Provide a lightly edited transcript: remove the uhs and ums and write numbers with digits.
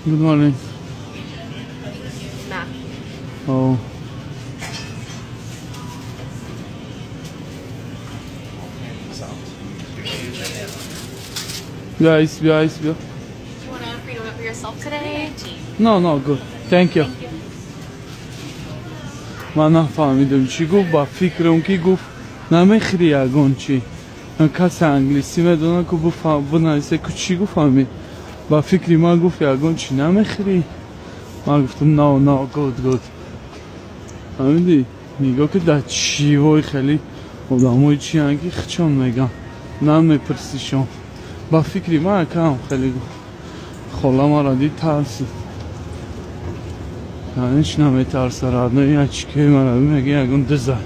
Good morning. Matt. Oh. بیا ایس، بیا ایس، بیا. Do you want a free donut for yourself today? No, good. Thank you. Ман нафаҳмидам, чӣ гуфт. Ба фикрам, ки гуфт, намехӯри ягон чӣ. Касе англисӣ медонад ку, бинависе ку, чӣ гуфт. Ҳамин ба фикри ман гуфт, ягон чӣ намехӯрӣ. Ман гуфтам: No, good, good." Фаҳмидӣ? Нигоҳ ки дар чивои хеле одамои чиян, ки хичон меган, намепурсишон. Ба фикри ман акам хеле гуфт. Хола мара дид, тарсид. Ҳеч наметарса, родной. Ячкаи мара мега, ягон диза.